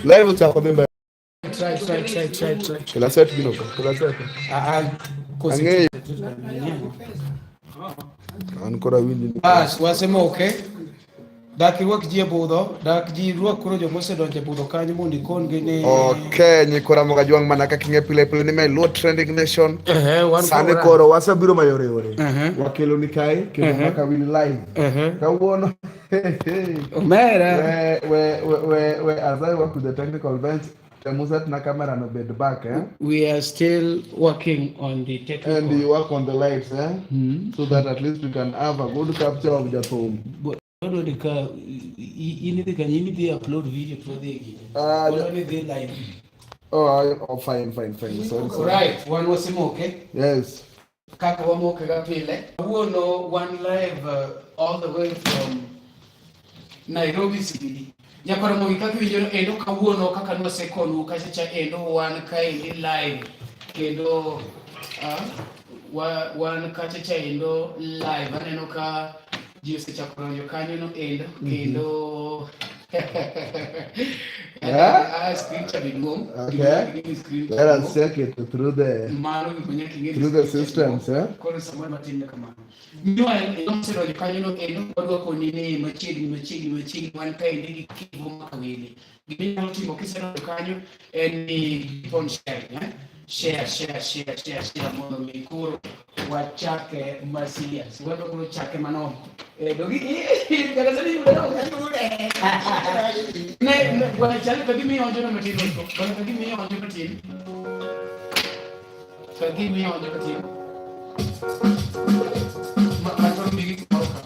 Live ochako dhi mbele. Try, try, try, try, try. Kela set gino ka. Kela set. Ah, ah, Ang'eyo. An koro awinji ni. Bas, wasemoke. Dak irwak ji e budho, dak ji irwak koro joma osedonjo e budho kanyo mondo ikon-gi ni Okay, nyikwa Ramogi Ajwang' mana kaka ing'e pile pile ni mae Luo Trending Nation. Ehe, wan Sani koro- koro wasebiro mayore yore. Ehe. Wakelo ni kae kendo Ehe. maka wili live. Ehe. Kawuono. Omera. We as I work with the technical bench, temu set na camera no bed back, eh? We are still working on the technical. And you work on the lights, eh? Mm. So that at least we can have a good capture of Jathum. Wadwa ni ka in idhi kanye in idhi upload video to wadhi e gine. Ah, Wadwa ni dhi live. Oh, oh, fine, fine, fine. Sorry, sorry. Right, wan wasemoke. Yes. Kaka wamoke ga pile. Kawuono wan live all the way from Nairobi CBD. Nyakoromogi kaka iwinjo no endo kawuono kaka nwasekonu kacha cha endo wan kaendi live kendo wan kacha cha endo live aneno ka ji osechako donjo kanyo no endo kendo Yeah? Screen cha be duong'. Okay. Gima screen cha Let us duong'. check it through the Mano gik manyaka ing'e ni through the screen cha systems, duong'. eh? Koro samoro matin nyaka mano. Meanwhile, nosedonjo kanyo no kendo wadwa koni ni machiegni machiegni machiegni wan kaendi gi Kivu Makawili. Gima inyalo timo kisedonjo kanyo en ni keep on sharing, eh? Share, share, share, share, share mondo mi koro wachake ma serious. Wadwa koro chake manono. Dogi kata sani yudo ne ne bwana chal ka gima ionjo no matin bwana ka gima ionjo matin. Ka gima ionjo matin. Ma ma to nigi gimoro ka.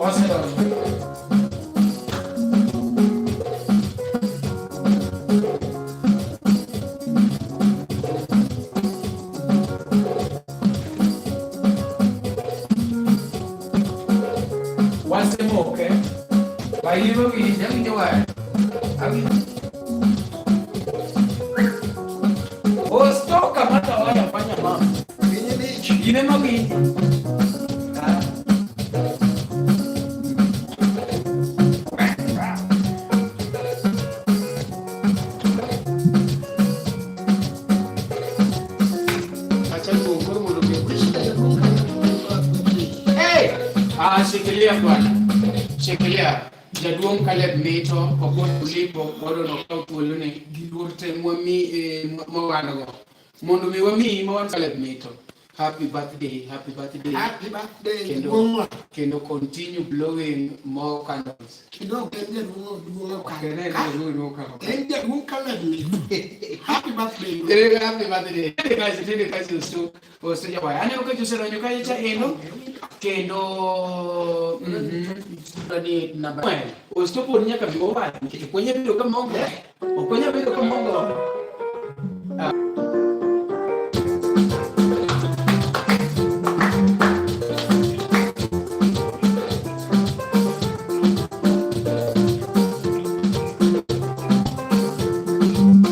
Osedonjo. Wasemoke. Bayiro winjo, awinjo wach. Awinjo. Ostoka mata waya fanya mama. In ema winjo. Ah. Acha luong koro mondo obi. Hey! Ah, shikilia bwana. Shikilia. Jaduong' Caleb Mito popote ulipo wadwa nokaw thuoloni gi luor te mwami mwan go. Mondo mi wamiyi ma wan Caleb Mito. Happy birthday, happy birthday. Happy birthday, Kendo, jaduong'. kendo continue blowing more candles. Kendo ok en jaduong' duong' Ok en en okang'. jaduong' okang'. En jaduong' Caleb Mito. Happy birthday. Tende happy birthday. Tende kazi, tende kazi usto, usto jawaya. Aneno ka josedonjo kacha cha endo. Kendo ni namba. Osto pod nyaka bi owach nikech ok wanyal bedo ka mongo. Ok wanyal bedo ka mongo.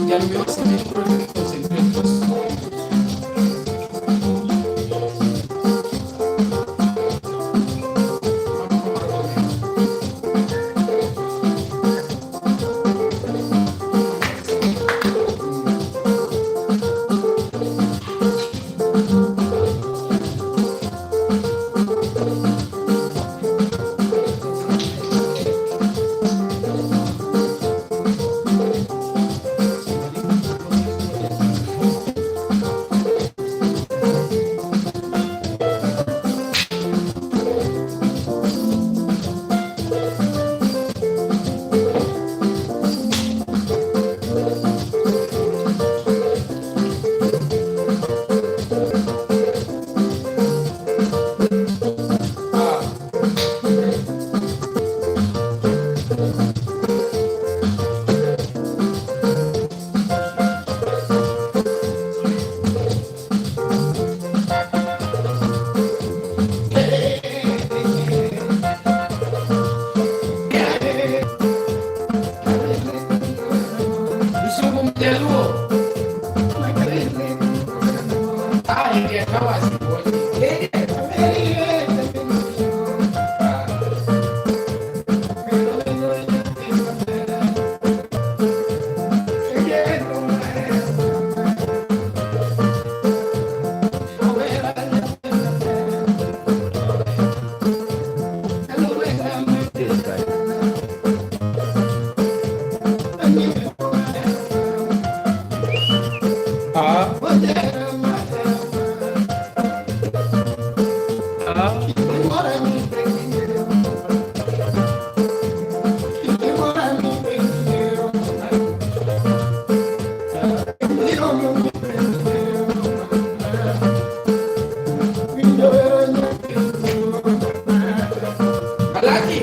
Jal mi osemiyo koro concentrate. Ah, India Towers. Malaki.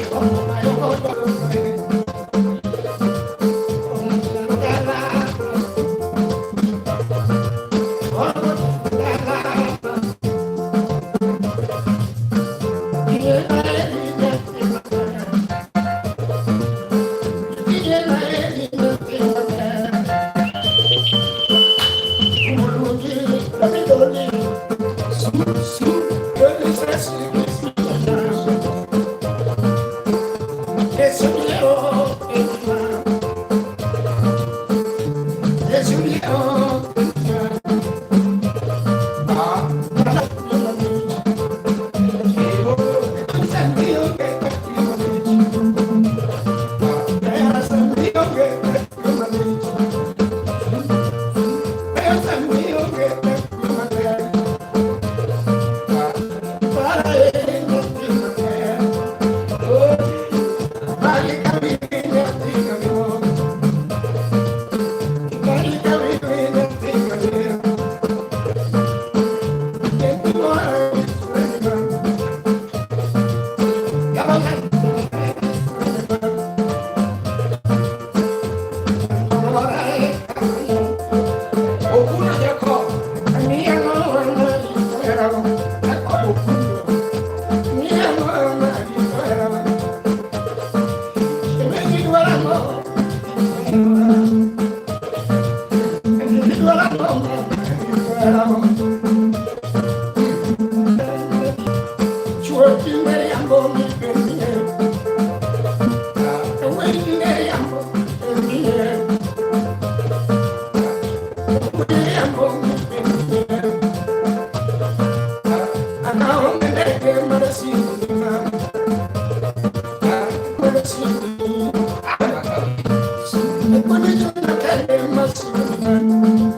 Okuno Jacob.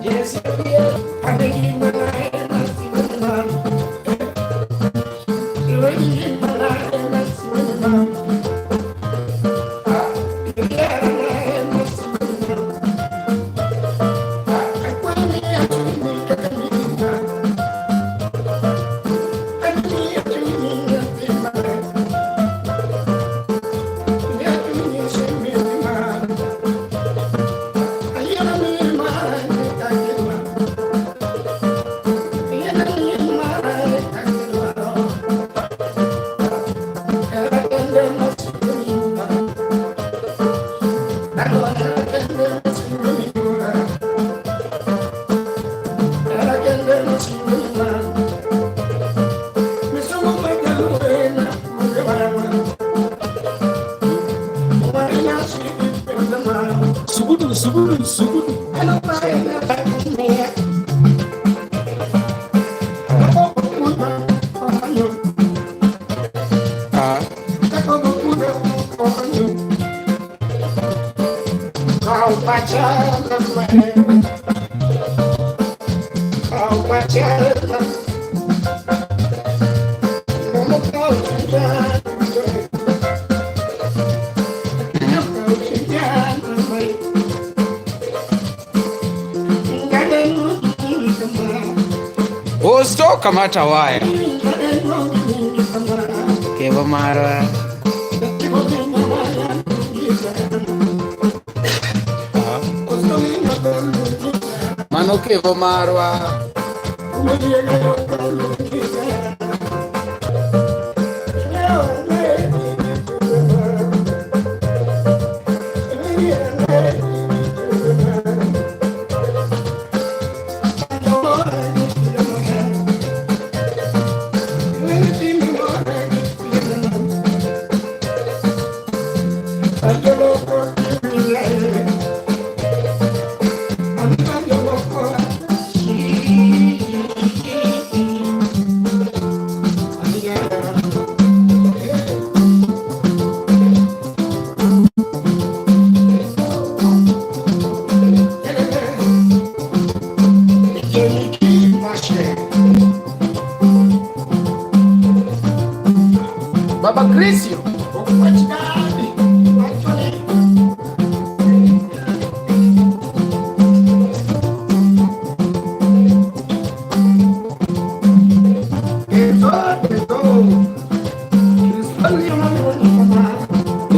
Yes, Sugudu, sugudu, sugudu. Osto kamata waya. Kevo marwa. Mano kevo marwa. Baba Krisio.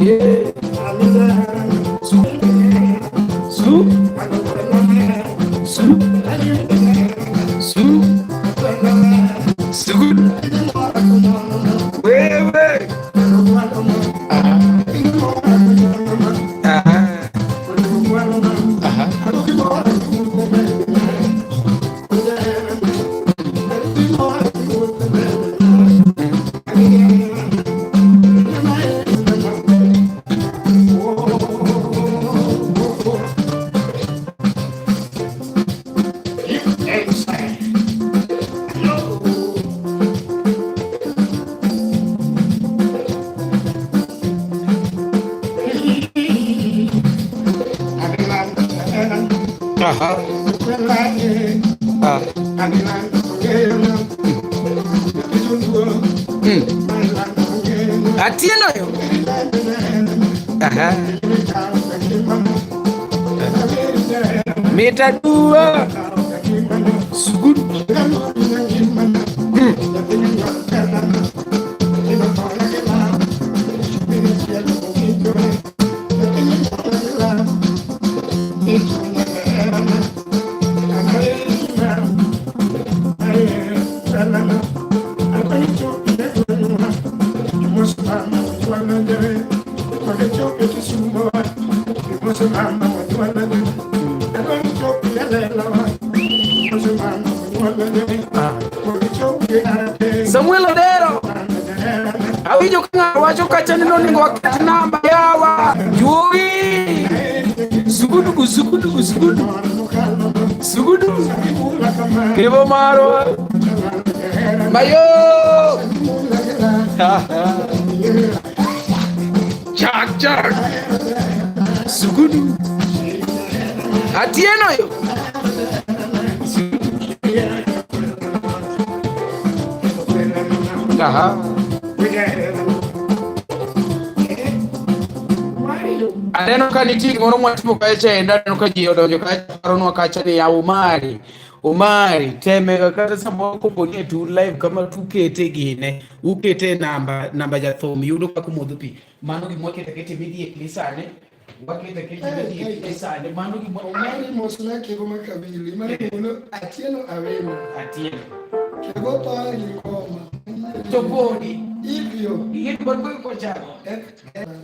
Yeah. Su. Su. Su. Su. Su. Wewe. Aha. Aha. Aha. Aha. Ah. Atieno yo. Aha. Mita dua. Sugudu. Samuel Odero. Awinjo ka ng'ato wacho kacha ni nonego waket namba yawa. Juogi. Sugudu sugudu sugudu. Sugudu. Kevo marwa. Mayo. Chak chak. Sugudu. Atieno yo. Aha. Aneno ka nitie gimoro mwatimo kacha endo aneno ka ji odonjo kacha paronwa kacha ni ya Umari. Umari temega kata samoro kopo ni e tu live kama tukete gine ukete namba namba jathum yudo kaka omodho pi mano gima waketo aketa immediately sani waketo aketa immediately sani mano gima Omari mosna Kego Makabili, mano Atieno Awino. Atieno Kego tho gi koma. To podi Ipio. gige pod kochako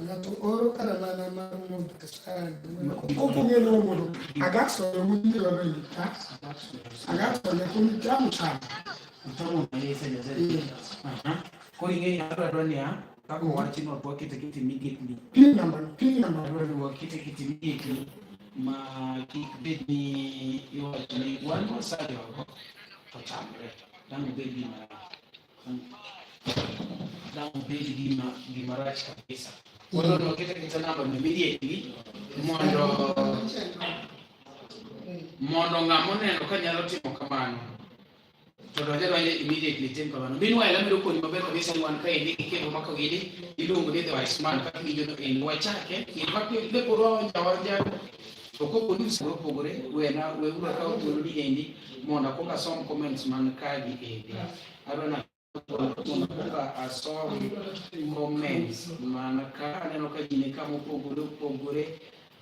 Ng'ato oro kata mana mar modho sani. Kokong'e ni omodho, agaso ne winjo maber. Agaso ne kuom tamu tamu. Mtomo maisa jaza. Aha. Koro ing'eyo adwa adwa niya kaka owachi no to waketo aketa immediately. Pin namba, pin namba. Adwa ni waketo aketa immediately ma kik bed ni iwacho ni wan wasajo oko to tamre. Dang' obed gima rach. Dang' obed gima gima rach kabisa. Wadwa ni waketo aketa namba no immediately mondo mondo ng'ama oneno ka nyalo timo kamano to donje donje immediately tim kamano. Meanwhile, amedo koni maber kabisa ni wan kaendi gi kendo mako gini iluongo ni The Wise Man kaka iwinjo no en wachake in fact ne pod waonja wanja to kopo ni opogore opogore wena weuru akaw thuolo ni endi mondo akuong asom comments man kagi endi. Adwa na mondo akuong asom comments man ka aneno ka ji ni kama opogore opogore.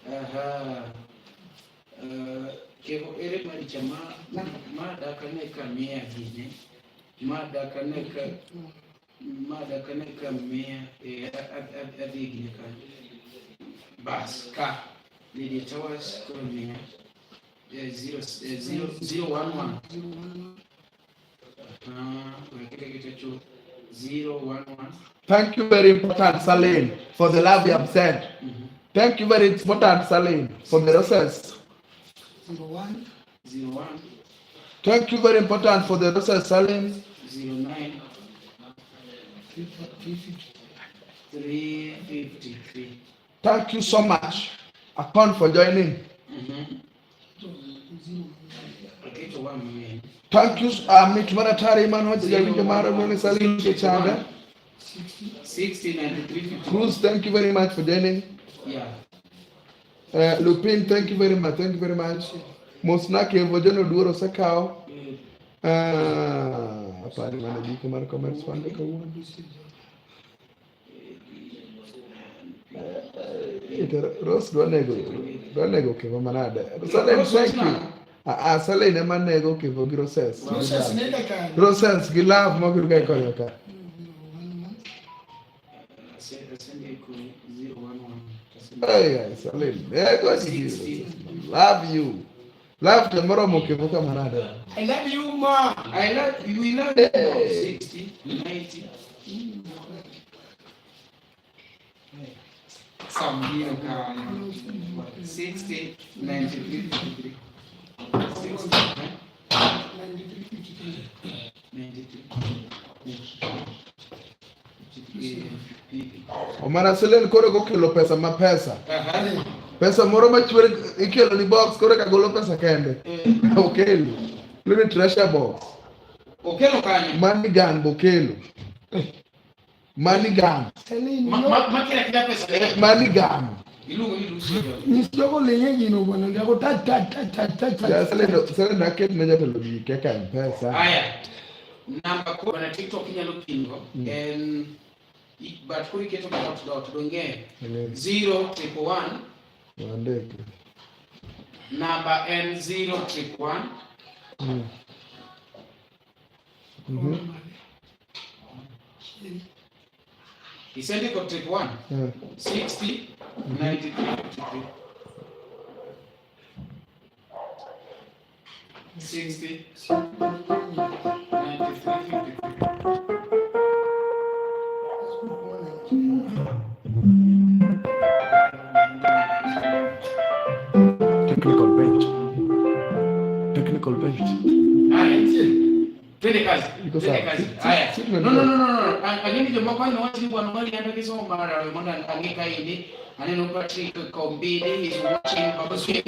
Aha. Kevo ere maricha ma ma dakane ka miya gine ma dakane ka ma dakane ka miya e adhi gine kanyo bas ka Lydia Towers koro miya zero zero zero one one ah wakete kete chuth 011. Thank you very important, Salim, for the love you have sent. Thank you very important, Salim, for the roses. 01 01 Thank you very important for the roses, Salim. 09 350. 353. Thank you so much, Akon, for joining. Aketo one million. Thank you, Amit Maratari, man, Jawinjo Mara, Salim, Chanda. 60. 60 93 53. Cruz, thank you very much for joining. Yeah. Lupin, thank you very much. Thank you very much. Mosna Kevo, John Oduor osekawo. Ah, apari mana giko mar comments wande kawuono. Eh, Rose dwa nego Kevo manade. Salem, Rose thank you. wacho Ah, ah, Salem ema nego Kevo gi Roses. Roses nenda kanyo. Roses gi love mobiro ga konyo ka. Asendeko 011. Hey, hey, Salem. Nego ji gi Roses. Love you. Love to moromo Kevo kama nade. I love you ma. I love you. We love you. Hey. 60 90. Sambiro kanyo. 60 93 53. 60 eh? 93 93. 53. Omara Salem koro kokelo pesa ma pesa. Aha. Pesa moro machwer ikelo ni box koro ka golo pesa kende. Eh, Okelo. Luni treasure box. Okelo kanyo. Money gun bokelo. Money gun. Celine, Ma ma ma kila kila pesa. Eh, Money gun. Iluongo ni Lucy. nyis jogo ling'e gino bwana jago ta ta ta ta ta ta. Ja Salem Salem aket ne jatelo gi kaka M-Pesa. Aya. Namba ko na TikTok inyalo pingo en but koro iketo ka dot dot dong'e Ang'eyo. 0 1 1 Wandeke. namba en 0 1 1 Isendiko 1 1 60 93 53 60 93 53. Technical bench. Technical bench. Haya. Twende kazi. Iko Twende sawa. kazi. Si- Haya. si- si No, no, no, no, no. Ang'e ni jomoko aneno wach ni bwana Mali anda kisomo mara mondo ang'e ka ini. Aneno Patrick Kombini is watching Baba Swift.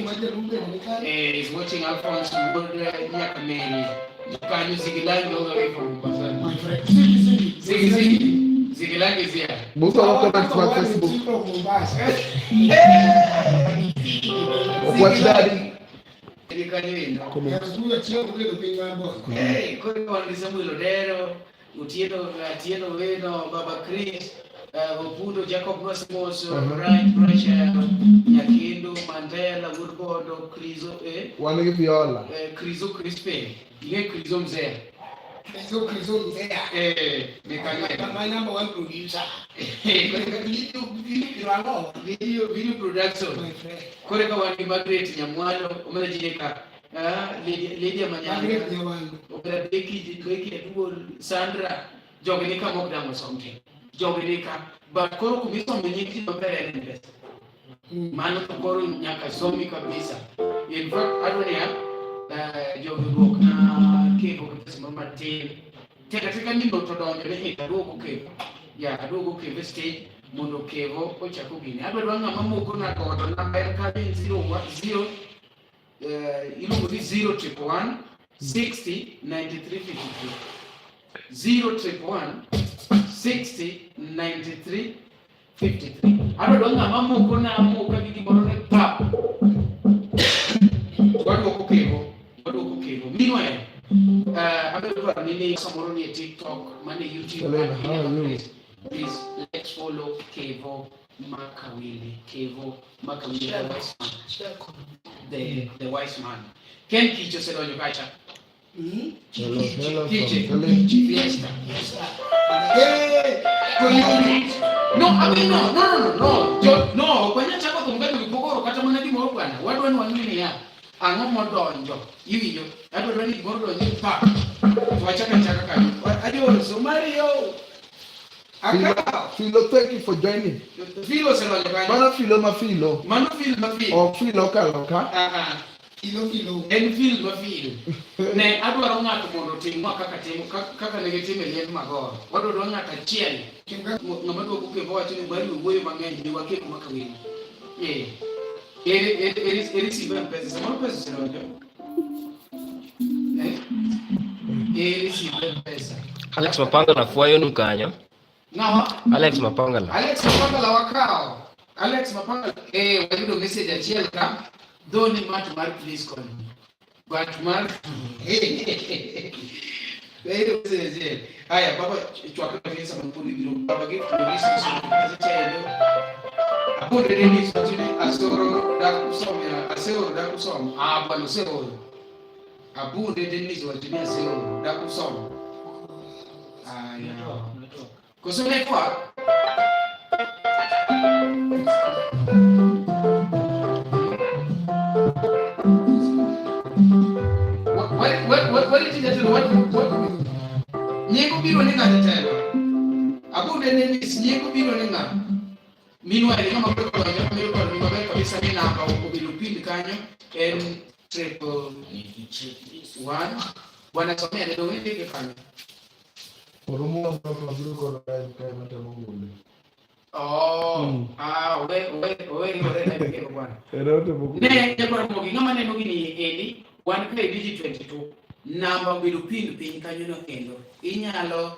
Eh, is watching Alphonse Wuod Nyakameri. Jokanyo Zigilangi all the way from Mombasa. My friend. Ziggy, Ziggy. Ziggy Ziggy. Zigilangi is here. Musa wa comments ma Facebook. From Mombasa. Okwach daddy. Ni kanyo endo. Yazuya chieng' obedo piny mar Bongo. Hey, koro wan gi Samuel Odero, Otieno, Atieno Weno, Baba Chris, Opundo, Jacob Nosmos, Bright, Pressure, Nyakindu, Mandela, Woodbodo, Krizo, Wan gi Viola. Krizo Crispin. Ing'e Krizo mzee. Krizo Krizo mzee. Ni kanyo endo. My number one producer. Video, video, video production. My friend. Kore ka wan gi Margaret Nyamwalo, omera Jeka, Lydia Manyanga. Margaret Nyawando. Opera Becky, Becky Aduol, Sandra, jogi ni ka mok dang' osom te. Jogi ni ka. But koro kumisomo nying ji maber en M-Pesa. Mano to koro nyaka somi kabisa. In fact, adwa niya, jogi oduok na Kevo gi pesa moro matin. Tek ateka ni to donjo ni hit aduogo Kevo. Ya, aduogo Kevo e stage mondo Kevo ochako gini. Adwa dwa ng'ama moko na godo namba en kanyo 0 1 0 iluongo ni 0 1 1 60 93 53 0 1 1 60 93 53. Adwa dwa ng'ama moko na moka gi gimoro ne pap. Waduoko Kevo, waduoko Kevo. Meanwhile, abiro dwaro ni ni samoro ni e TikTok, mane YouTube, Helena, and how are you? please, please let's follow Kevo Makawili. Kevo Makawili, the wise man. The wise man. Ken Kicho osedonjo kacha. Hello, hello from Kiche, Helen. Fiesta. Hey, No, I mean, no, no, no, no, no. Jo, no, ok wanyal chako thum ka jogi pok oro kata mana gimoro bwana. Wadwa ni wang'e niya, ang'o modonjo? Iwinjo? Adwa ni gimoro odonjo pa. To wachak achaka kanyo. Ajo, Somario. Philo, Akaw. Philo, thank you for joining. Philo osedonjo kanyo. Mano Philo ma Philo. Mano Phil ma Phil. Ok Philo kaloka. Ah, ah. Filo filo. En Phil ma Phil. Ne adwaro ng'ato mondo otimwa kaka timo kaka ne gitimo e liend Magoro. Wadwaro ng'ato achiel ng'ama duoko kendo wacho ni Mario wuoyo mang'eny ni wakek maka winy. Eh. Ere ere ere ere simba M-Pesa. Samoro pesa osedonjo. Eh? Ere simba M-Pesa. Alex Mapanga na fwayonu kanyo. Ng'awa? Alex Mapangala. Alex Mapangala wakawo. Alex Mapangala, wayudo message achiel ka, though ni mat mar please call me. But mar wayudo message achiel. Haya, baba chwak matin sama pod ibiro. Baba gi polisi somo chendo. Apuonjre ni wacho ni asoro dak usom ya aseoro dak usom. Ah, bwana oseoro. Abunde Dennis wacho ni aseoro dak usom. Aya. Koso network? What did you do? What? Nyingo biro ni ng'a jatelo? Abunde Dennis nyingo biro ni ng'a? Meanwhile, ng'ama biro donjo, biro paro ni maber kabisa ni namba obedo pin kanyo en 111. Bwana somea ne dong' indike kanyo. Oromo biro kod live kae matemo gole. Oh, ah, we we we riwore ne kendo bwana. Ero temo gole. Ne nyakwar Ramogi, ng'ama neno gini endi, wan ka e Digi 22, namba obedo pin piny kanyo no kendo. Inyalo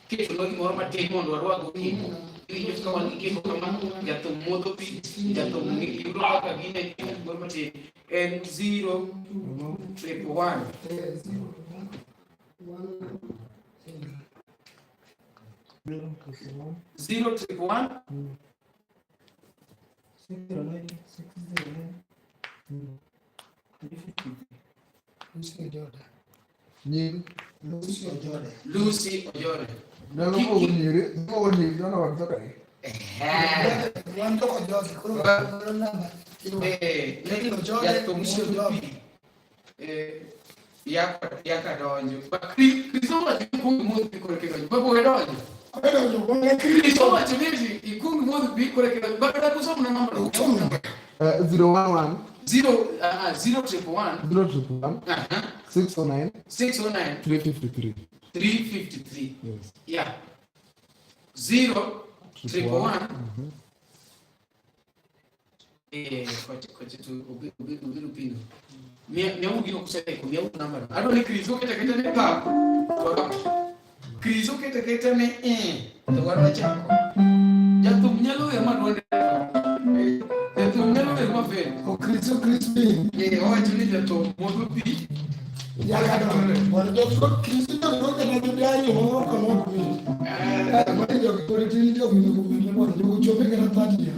ketonwa gimoro matin mondo warwak go kiko. Iwinjo ka wan gi kiko kama, jathum modho pi, jathum yudo kaka gine gimoro matin. En 0 111. 0 1 0 111. 609 Lucy Ojode. Nying. Lucy Ojode. Lucy Ojode. Nyalo pogo nyiri, pogo nyiri dhano wan kaka gi. Ehe. Wan to Ojode, koro koro namba. Ojode, Jathum Lucy modho Ojode. pi. Yaka donjo. Ba Kristo wacho ni ikuong imodh pi korka idonjo. Baba we donjo. Abedo jo Kristo wacho ni ikuong imodh pi korka idonjo. Baba dak usomna namba no. Usom namba. 011 Zero, 0 111. 0 111 609 609 353. 353. Yes. Yeah. 0 111. Koche koche tu obi pino. Mia mia gino kuseko mia namba. no. Adwa ni Kristo kete kete ne pa. Kristo kete kete ne To wadwa chako. Jathum nyalo wer ma duonde. Jathum nyalo wer ma fail. O Kristo Crispin. Owacho ni jathum modho pi. Yaka donjo. Bwana jo Kristo jo kata gi diary moro kono mi. Mane jo koro tin jo mi ko mi mo jo chope kata 30 ya.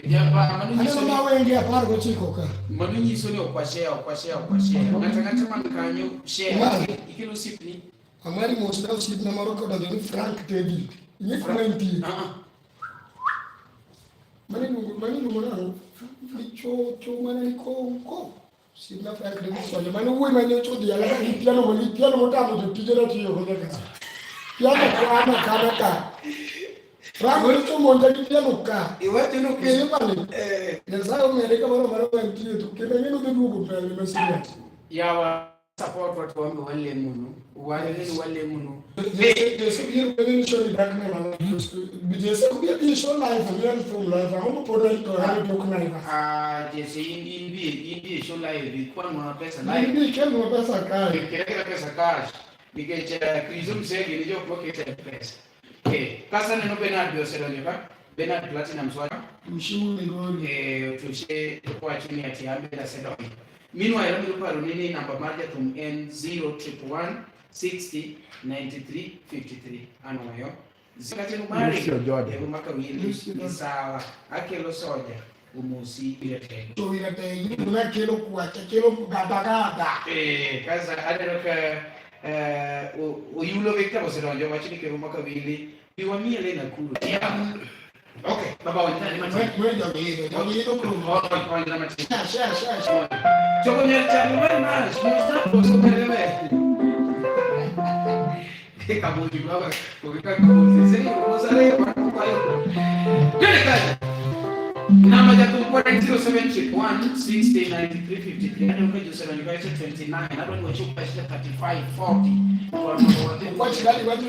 Jamba mano nyiso Aneno ni ma wenge 19 ka. mano nyiso ni ok washare, ok washare, ok washare. Ng'ato ang'ata man kanyo share. Omari. Ikelo osiepni. Amari mos na osiepna moro kodonjo ni Frank David. Ing'e kuma entie. Ah, ah. Mane iluongo mane iluongo nang'o? Ni cho cho mana ni ko ko. Osiepna Frank David Sonyo. Mane wuoyi manyocha odhi alaka gi piano mo gi piano motamo jotije na tiyo go nyaka. Piano kama kama ka. Frank nyocha omonja gi piano ka. Iwacho ni Kendo pale. Nyasaye omede kamoro amora ma entie to kendo ang'e ni odhi duogo mbele ma serious. Yawa support watu wambe walemunu. Waleni walemunu. Jesse biro bedo ni show dak ne mana. Jesse biro bi show live, real from live. Ang'o ma pod to hali tok live. Ah, Jesse in in bi show live ikwan pesa live. Bi kelnwa pesa kae. Kela kela pesa cash. Nikech Kristo Msegi ni jok mokete pesa. Kasa neno Bernard be osedonjo ka. Bernard Platinum Swag. Mshiuri ngoli. Tushe wacho ni ati ambe asedonjo. Meanwhile, abiro paro ni ni namba mar jathum en 0 111 60 93 53. Anwoyo. Kata mari. Lucy Ojode. Ego makawili. Lucy Ojode. Ni sawa. Akelo soja. Omosi iratego. To iratego gima kelo kwach, kelo gada gada. Kasa aneno ka Oyulo Victor osedonjo wacho ni kero makawili. Bi wamiele Nakuru. Yeah. Okay, baba wanyana ni matin. We jogi idho, jogi idho kuom. Wanyana matin. Share, share, share, share. Choko nyar chamo very much. Musa koso mereme. Kamuzi baba, ukika kamuzi. Sasa musa leo kwa hiyo. Twende kazi. Namba ya kumkwara 07 1 60 93 53. Yaani ukaje 75 29. Hapo ni wachupa 35 40. Kwa mmoja. Wach dali wach ni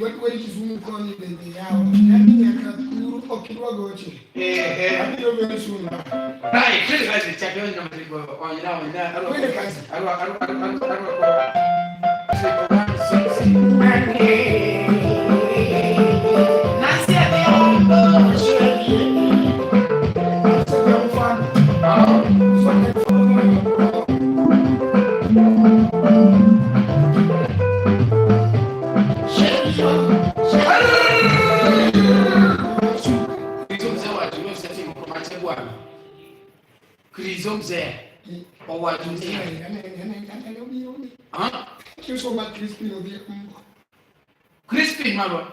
wach wach Kisumu koni bende yawo. Nyathi nyaka kuru ok idwa goche. Abiro very soon. Right, twende kazi. Chapeni na mzigo. Onyna onyna. Twende kazi. Arwa arwa arwa arwa. 1 6 Kristo mzee owacho ni ah Thank you so much, Crispin Odhiambo. Crispin marwa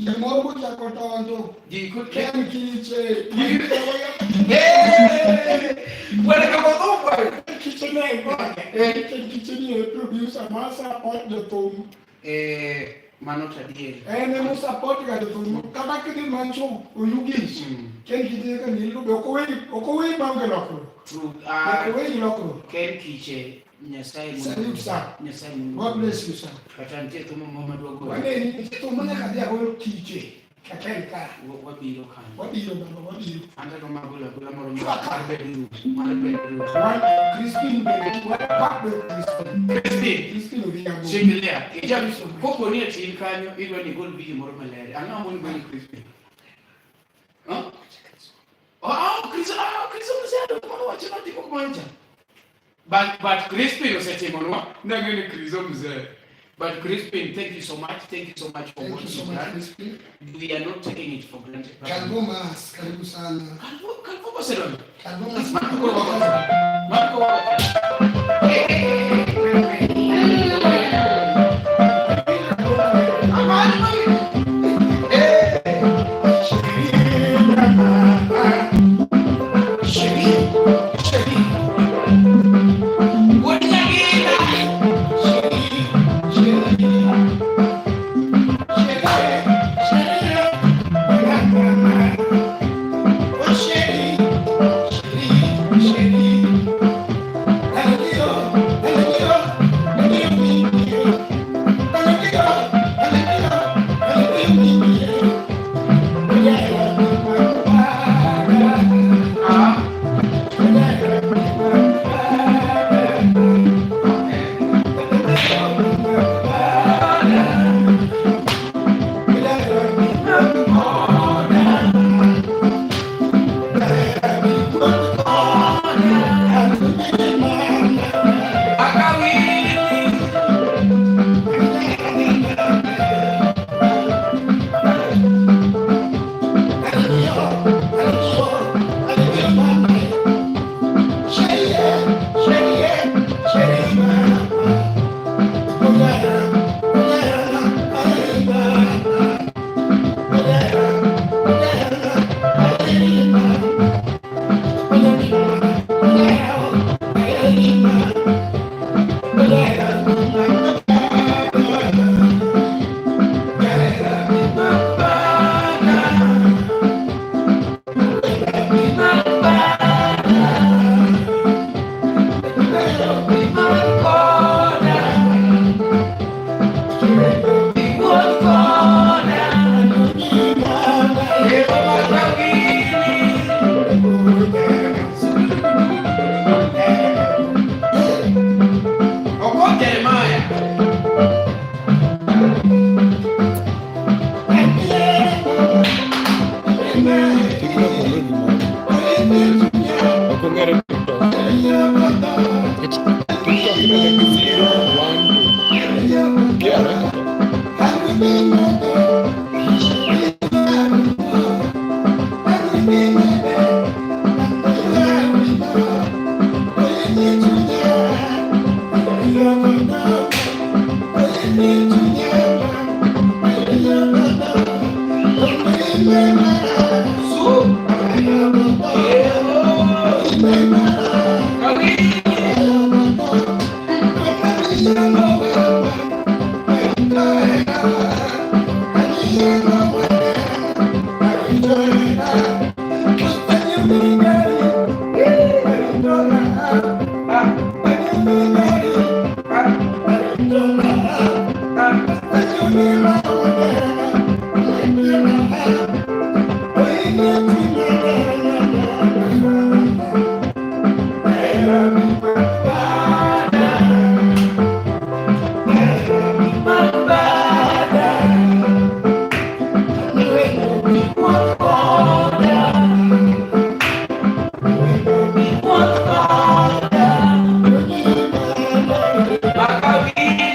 Chieng' moro bochako donjo, ji kod Ken Kiche, Hey! Bwana kama dhumba. Kiche ne gonya. Eh. Ken Kiche ni e producer ma support jothum. Eh, mano to adier. En emo support ga jothum. Kata kidhi mancho Oyugis. Ken Kiche ka ni lube ok owe maonge lokruok. True. Ok Ah, owe lokruok. Ken Kiche Nyasaye mondo- Salute, sir. Nyasaye mondo- God bless you, sir. Kata nitie thumo moro madwa goyo. Waneni nitie thum ma nyaka dhi agoyo Kiche. Ka Ken ka. Wabiro kanyo. Wabiro baba, wabiro. An to magolo agola moro mar bedroom. Mar bedroom. Wan Crispin bende, wan pak be Crispin. Crispin. Crispin Odhiambo. Shikilia. Ija kopo ni e tin kanyo idwa ni igol video moro maler. Ang'o monego ni Crispin? Huh? Oh, Chris, ah, Chris osedo mano wacho notimo kumancha. But Crispin osetimonwa. Nang'eyo ni Chris mzee. But Crispin, thank you so much. Thank you so much for Thank what you so you've much, done. Crispin. We are not taking it for granted. Calvo Mas, karibu sana. Calvo, Calvo osedonjo. Calvo Mas. Marco wako. Marco wako. Ah, akawili. Okot Jeremiah. TikTok onge gimoro. Ok ong'ere TikTok. TikTok inene gi 0, 1, 2. Kia haraka to. Su. Kawili. Makawili.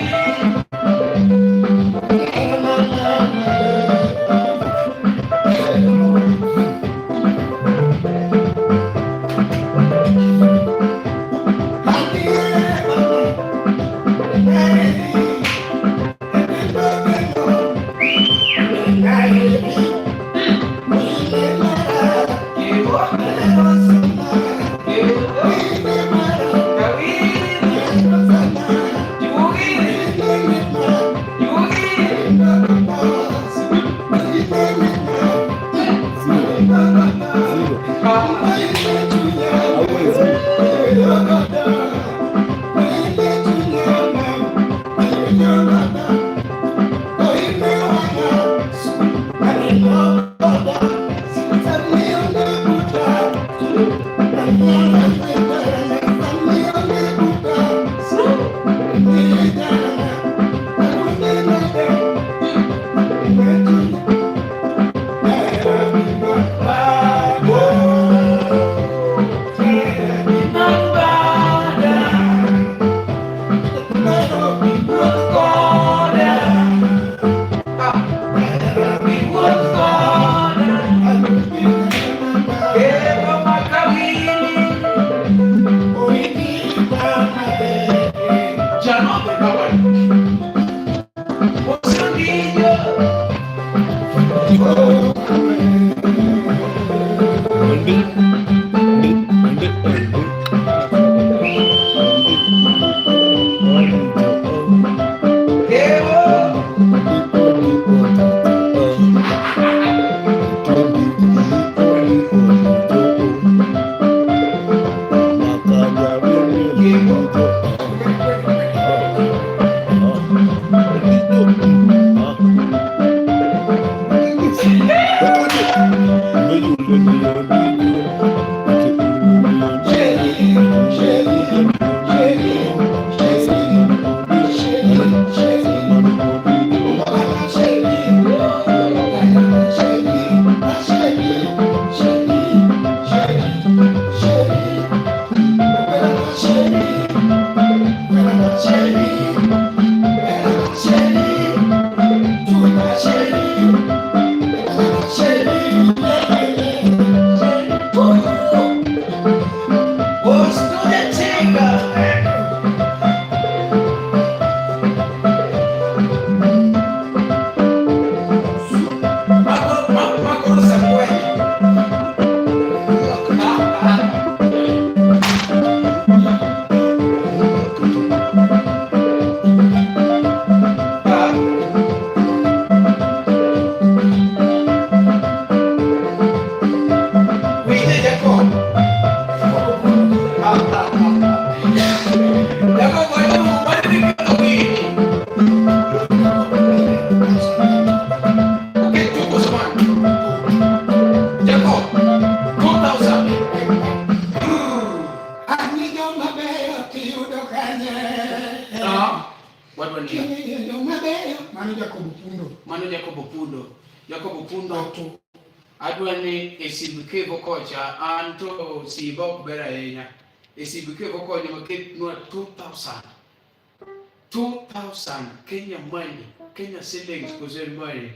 Kenya money, Kenya shillings kose money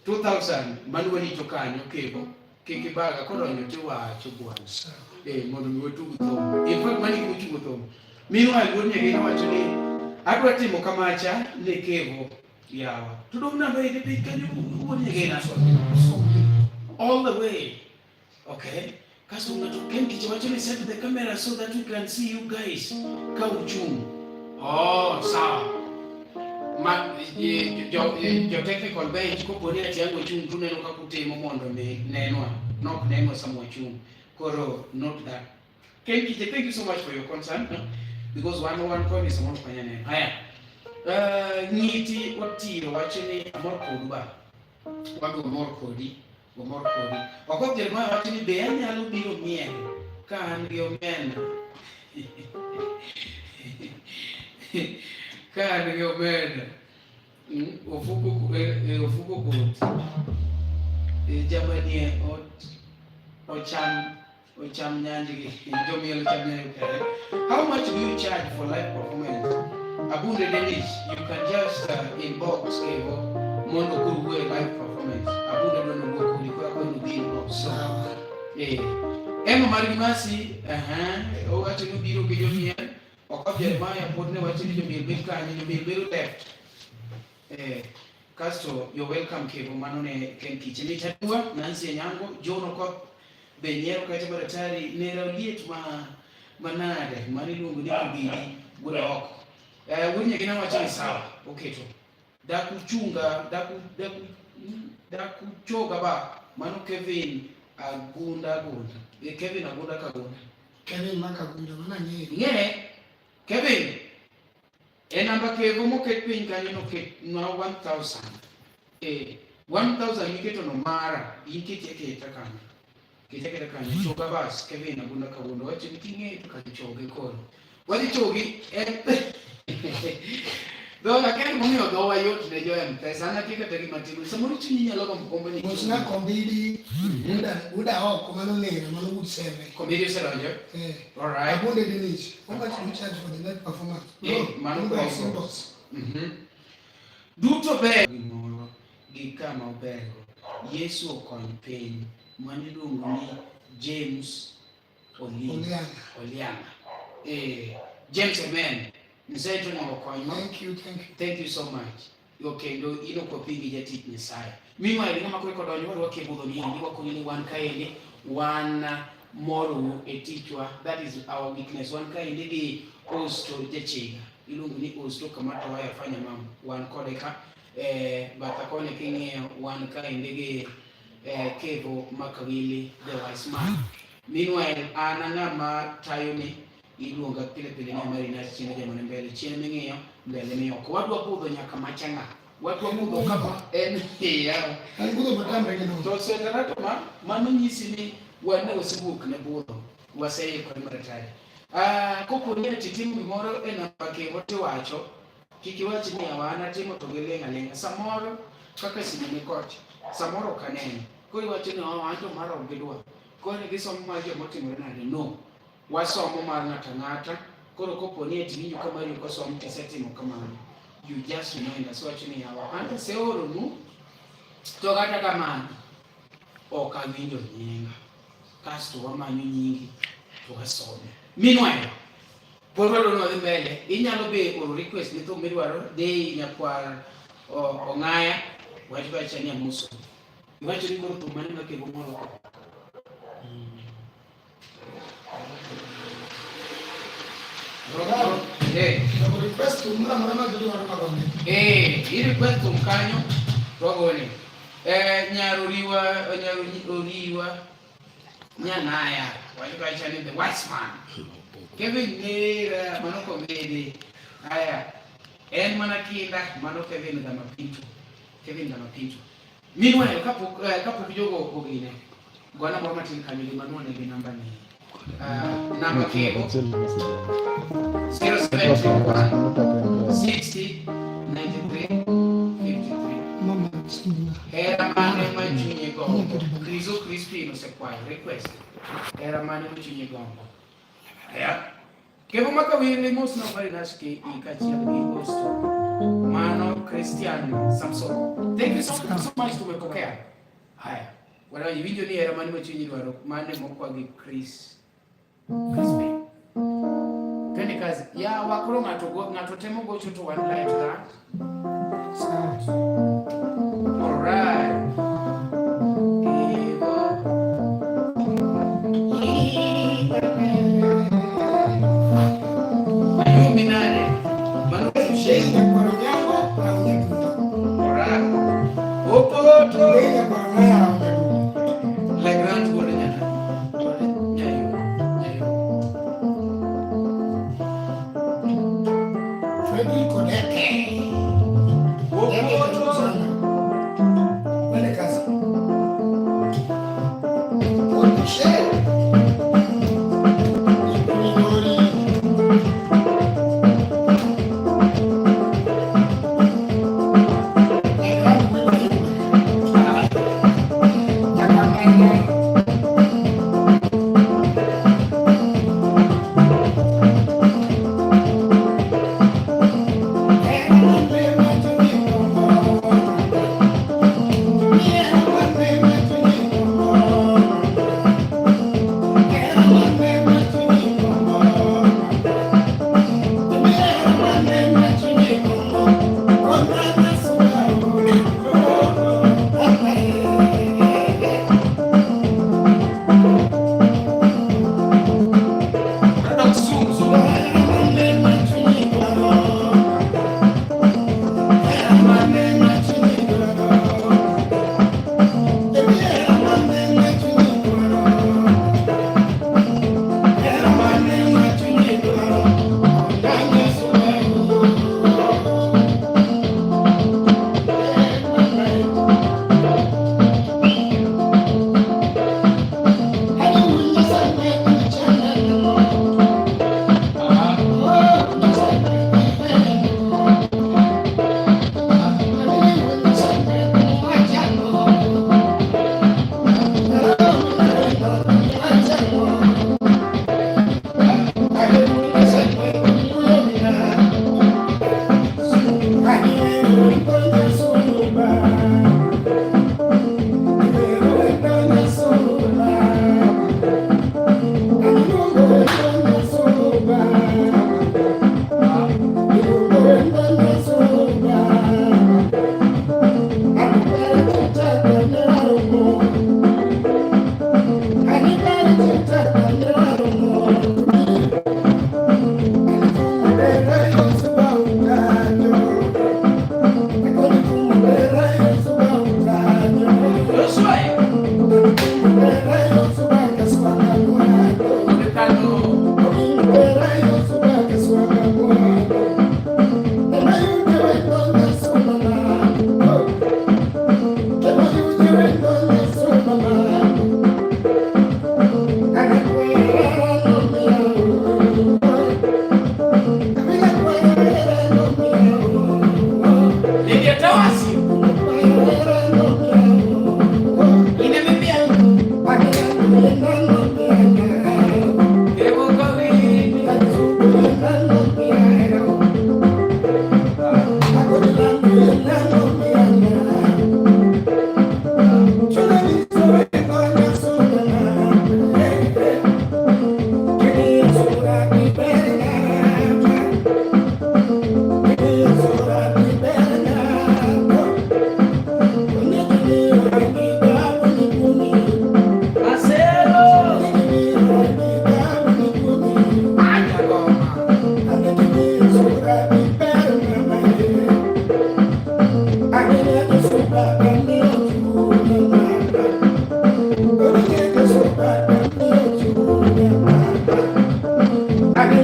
2000 mano warito kanyo kebo kik ibaga kodonjo tiwacho bwana mondo mi watug thum. In fact mano gima otugo thum. Meanwhile wuod Nyagina wacho ni adwa timo kamacha ne Kevo yawa. To dong namba ede piny kanyo wuod Nyagina all the way. Okay. Kasto ng'ato Ken Kiche wacho ni set the camera so that we can see you guys ka uchung'. Oh, sawa. Ma jo technical bench kopo ni ati ang' wachung' tuneno kaka utimo mondo mi nenwa. Nok nenwa sama wachung'. Koro note that. Ken Kiche, thank you so much for your concern. No? Because wan wan koni samoro ok wanyal neno. Haya. Ng'iti Otiyo wacho ni amor kodu ba. Wan be wamor kodi. Wamor kodi. Okoth Jeremiah wacho ni be anyalo biro miel ka an gi omenda. Ka an gi omenda. Ofuko ofuko kot. Jamani ocham ocham nyanjgi. Jomiel ocham nyanjgi. How much do you charge for live performance? Abunde Dennis, you can just inbox Kevo mondo koro wuoye live performance. Abunde dwa nowuo kodi koro akwayo ni udhi inbox. Emma mar Gimasi, owacho ni obiro gi jomiel. Okoth Jeremiah pod ne wacho ni jomiel bet kanye, jomiel bedo left. Kasto you're welcome Kevo, mano ne Ken Kiche. Mitadua, Nancy Anyango, John Okoth be nyiero kacha baratari nera oliet ma manade mano iluongo ni kobidi wuod oko. Wuod Nyagina wacho ni sawa, oketo. Dakuchunga, dakuchoga ba, mano Kevin Agunda Agunda. Kevin Agunda Kagunda. Kevin Makagunda, mano ang'eyo. Ing'e? Kevin. E namba kevo moket piny kanyo noket nwa 1000. Eh, 1000 miketo no mara, in kete aketa kanyo. Kete aketa kanyo, choga bas, Kevin Agunda Kawuondo wacho ni king'eyo to kanyo choge koro. Wadhi chogi en dhoga akia gimomiyo dhowa yot ne jo M-Pesa, an akia kata gima timo. Samoro chunyi nyalo gombo gombo ni Mosna kombidi, uda uda oko mano ng'era mano wood seven. Kombidi osedonjo? Eh. All right. Abunde Dennis, how much do you charge for the night performance? Eh, mano Inbox, koro. inbox. Duto ber gimoro gi kama obergo. Yesu okony piny. Mano iluongo ni James Olianga. Olianga. Eh, James amen. Nyasaye to onego okonywa. Thank you, thank you. Thank you so much. Yo kendo in ok wapingi jatich Nyasaye. Meanwhile, ng'ama koro kodonjo warwaki e budho ni endi wakoni ni wan kaendi wan morou e tichwa. That is our weakness. Wan kaendi gi Osto Jachiga. Iluongo ni Osto kama toya fanya mambo. Wan kode ka. Eh, batha koni king'iyo wan kaendi gi eh, Kevo Makawili the wise man. Meanwhile, an ng'ama tayo ni iluonga pile pile ni Omari Nas chien jamane mbele chien ming'iyo mbele ni oko. Wadwa budho nyaka machanga. Wadwa budho kama en iya. An budho matamre gi nono. To setara to ma mano nyisi ni wan ne wasewuok ne budho. Waseikore maratari. Ah, kopo ni ati timo gimoro e namba kevo tiwacho, kik iwach ni awa an atimo to giling' aling'a. Samoro kaka simu ni kocha, samoro ok anene. Koro iwacho ni oh, an to mara ok gidwa. Koro gisomo mar jomotimore nade? No. Wasomo mar ng'ato ang'ata. Koro kopo ni ati winjo ka mari ok osom tisetimo kamano. You just remind us wacho ni yawa an aseoronu to kata kamano ok awinjo nyinga. Kasto wamanyo nyingi to wasome. Meanwhile, pod wadwa ni wadhi mbele. Inyalo be oro request ni thum midwaro dhi nyakwar Ong'aya wach wacha ni amoso. Iwacho ni koro thum mane makego moro. Eh. Request thum moro amora ma gidwaro magone. Eh, i request thum kanyo to wagone. Eh, nyaroriwa, nyaroriwa Nyanaya, wacho kacha ni the wise man. Kevin Nera, mano komedi. Aya, en mana kinda, mano Kevin Gamapito. Kevin Gamapito. Meanwhile, kapok kapok jogo ogine, gona moro matin kanyo gi manuone gi namba ni. Namba kebo 0721 60 93 53. Mama, sina. Hera mane ma chunye gombo. Krizo Crispin osekwayo request. Hera mane ma chunye gombo. Aya. Kevo makawili mos no very nice ke ikachiel gi Osto. Mano Christian Samson. Thank you so, so much tumepokea. Haya. Wadonji winjo ni hera mane ma chunyi dwaro mane mokwa gi Chris Crispin. Twende kazi. Ya wakoro ng'ato go ng'ato temo gocho to one like that. Sawa. All right. Kevo. Mayumi nane. Mano Dei nyakwar Onyango, raw nyadundo. All right. Opoto. Dei nyakwar Ong'aya, raw nyadundo. Legrand wuod nyana. Nyayo. Nyayo. Fredrick Odeke. Odeke karibu Opoto. sana. Twende kazi. Paul Michel. Minori. Legrand Wiba Wiba. Jatawasi. Ine mimiel. Kevo Kawili. Marcelo. Ay,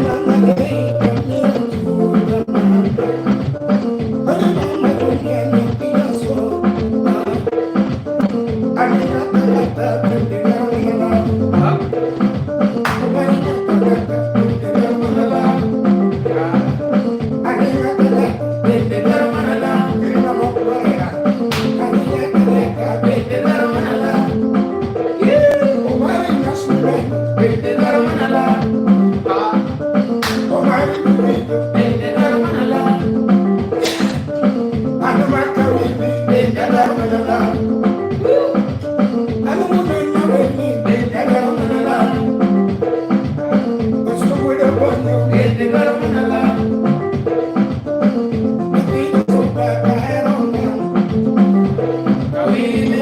Goma. Kawili.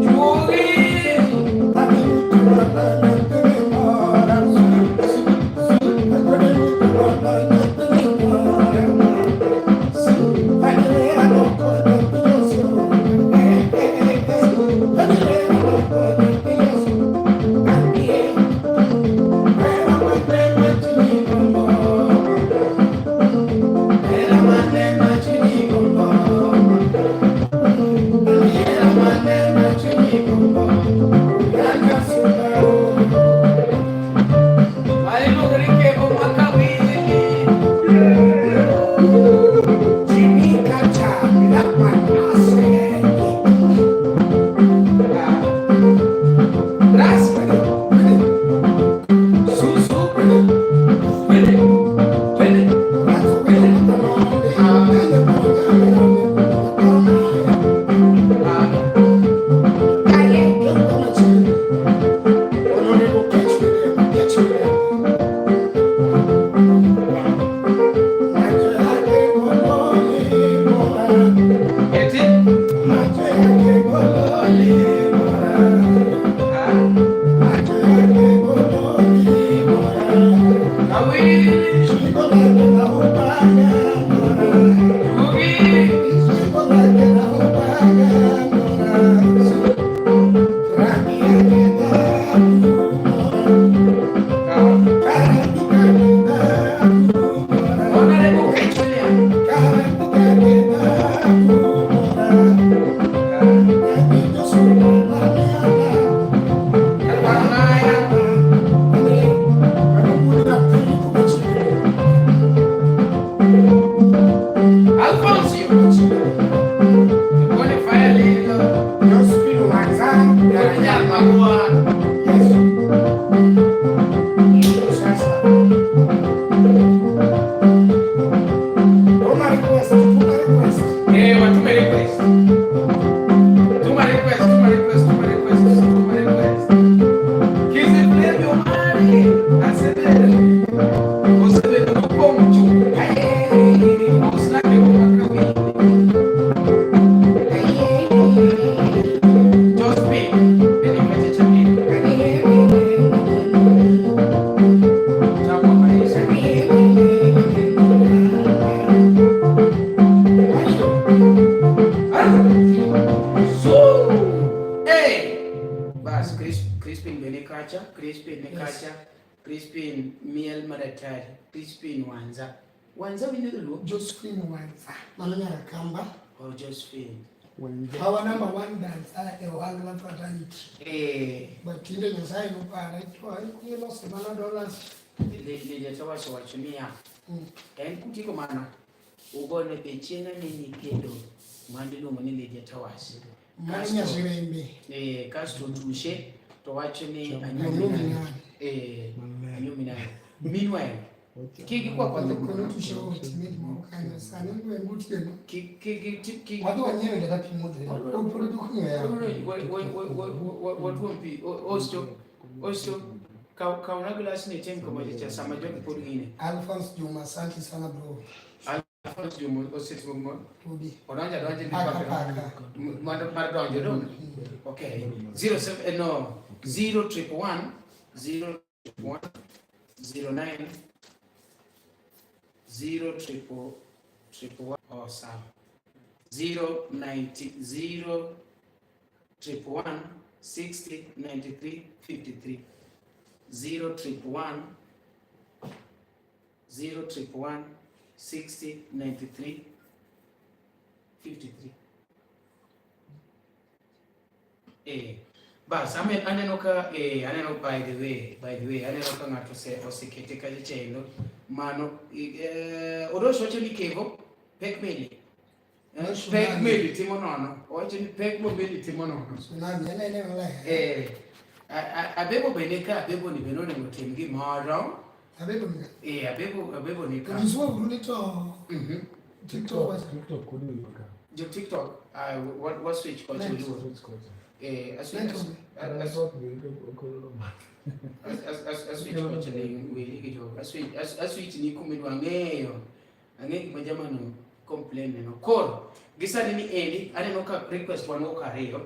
Jugi. Mali Kevo Makawili. Ras. Susu. Wele. Wele. Eti. Kawili. Jugi. Honorable Kechulia. Kalwanaya. Alfonso. Kone fire lilo. Kone jal magua. Watume request. Tuma request, tuma request, tuma request, tuma request. Kizi Flavio Mari. Asebele. Osebele kuponchu. Osnake kumakawili. Josephine. Beni kache chamini. Chama maisha. So, hey! Bas, Crispin bene kacha, Crispin ne kacha, Crispin miel madatari, Crispin Wanza. Wanza winjo dholuo? Josephine Wanza, mano nyar Kamba. Oh, Josephine. Our number one dancer e Ohangla fraternity. But tinde Nyasaye nopare to ilose mana dollars. Le jatawacho wacho niya, en kutiko mano. Ugone be chieng' aneni kendo mano iluongo ni Lydia Towers. Mano Nyasirembe. Eh, kasto tushe to wacho ni anyuomi Anyuomi nade. nade. Eh, anyuomi nade. Meanwhile, kik ikwa kwa Kono tushe otime gimoro kanyo. Sani en gotieno. kik kik kik kik Wadhi wanyiewe kata pi modho. Pod dukni oyaw. Watuom pi osto osto kawna glass ni tim kama cha sama jogi pod gine. Alphonse Juma, asante sana bro. Alphonse Juma osetimo gimoro. Rudi. Odonjo adonja gi Paka paka. paka. Mar donjo dong. Okay. 07 no 0 1 1 0 1 0 9 0 triple triple one oh sawa 0 90 0 triple 1 60 93 53 0 triple 1 0 triple 1 60 93 53. Bas aneno ka aneno by the way aneno ka ng'ato osekete kacha chendo mano Odos wacho ni Kevo pek meli. Tsunami. Pek meli timo nono, owacho ni pek mo meli timo nono. Tsunami, en en maler. Abebo bende ka Abebo ni bende onego tim gimoro. Abebo ni. Abebo Abebo ni To ka. nyiswa uru ni to TikTok wacho. TikTok kod ka. Jo TikTok wa switch kocha Next. uluo. A switch Next. A switch kocha ni weli gi jo a switch ni kumidwa ng'eyo ang'e gima jamano complain neno koro gi sani ni endi aneno ka request wan go kariyo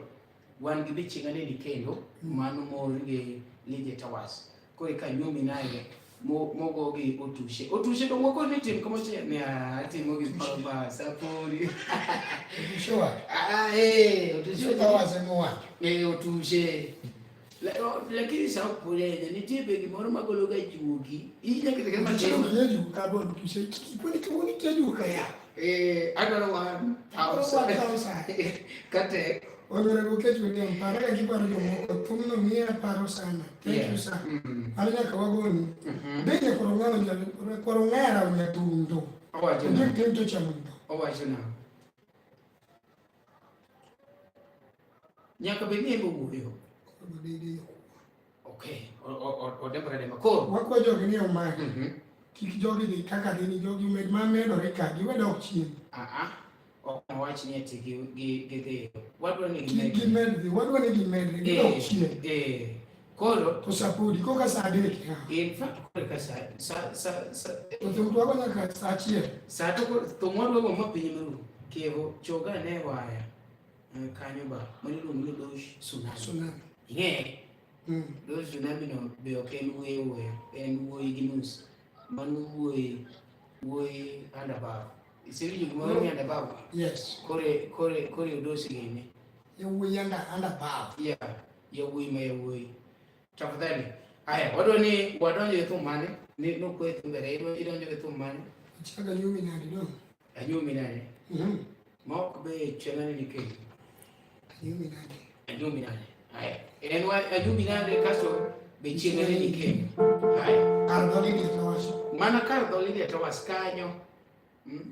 wan gi be chieng' aneni kendo mano mor gi Lydia Towers koro eka nyumi naye mogo gi otushe otushe to moko ni tim kama ne atimo gi pamba sapori. Otushe wacho. Ah, otushe. Otushe wacho mowacho. Otushe. Lakini sa ok nitie be gimoro magolo ga juogi inya kete kama Otushe matin. ok juogi ka bo otushe. Kwani kawuono nitie juogi ka ya. Adwaro 1000. 1000. Kate. Honorable Kate William, para ka giparo jomoko, thumno miya paro sana. Thank you, sir. An nyaka wagoni. Bende koro ng'ara nyatundo. Owacho Ondiek nang'o? tem to chamo ndo. Owacho nang'o? Nyaka bed ni en owuoyo. Okay, odembore ademba. Koro. Wakwa jogi ni omaki. Kik jogi dhi kaka gin jogi med ma medore ka giwe dok chien. Ah ah. Ok wach ni ati gi gi dhi. Wadwa ni Kik gimed. gimed dhi, wadwa ni gimedre, gidok chien. Koro To sapodi koka sa 3 ya. In fact koro ka sa To thum twago nyaka sa 1. Sa to koro thum wadwa go ma piny maru. Kevo choga ne waya. Kanyo ba mano iluongo ni Dosh Tsunami. Tsunami. Ing'e? Dosh Tsunami no be ok en wuoyo wuoyo, en wuoyi gi nus. Mano wuoyi wuoyi and above. Isewinjo gimoro ni and above? Yes. Kore kore kore odos gini. Yawuoyi and above. Yeah, yawuoyi ma yawuoyi. Tafadhali. Aya, wadwa ni wadonjo e thum mane? Ni nokwe thum bere, idonjo e thum mane? Chaga nyumi nadi dong. Anyuomi nade? Ma ok be chieng' ni kendo. Anyuomi nade? Anyuomi nade? Aya, en wa anyuomi nade kasto be chieng' ni kendo. Aya. Kar dho Lydia Towers. Mana kar dho Lydia Towers kanyo.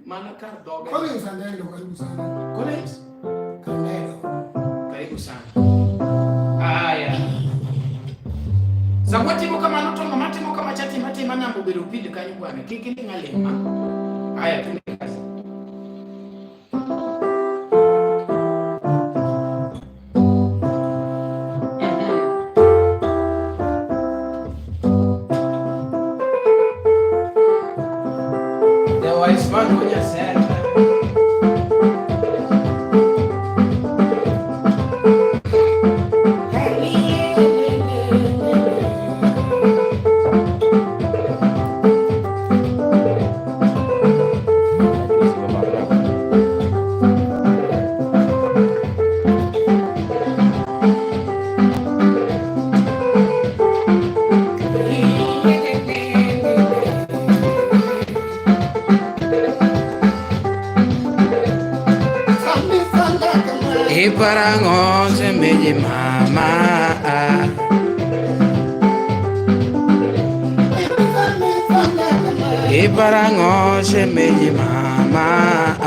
Mana kar dhoge. Collins Andendo, karibu sana. Collins? Kandendo. Karibu sana. Aya. Sama timo kamano to ng'ama timo kama cha tima tima namba obedo pile kanyo bwana. Kik iling' aling'a. Aya, twende kazi. The wise man who just said. Iparang'o shemeji mama. Iparang'o shemeji mama. Ma.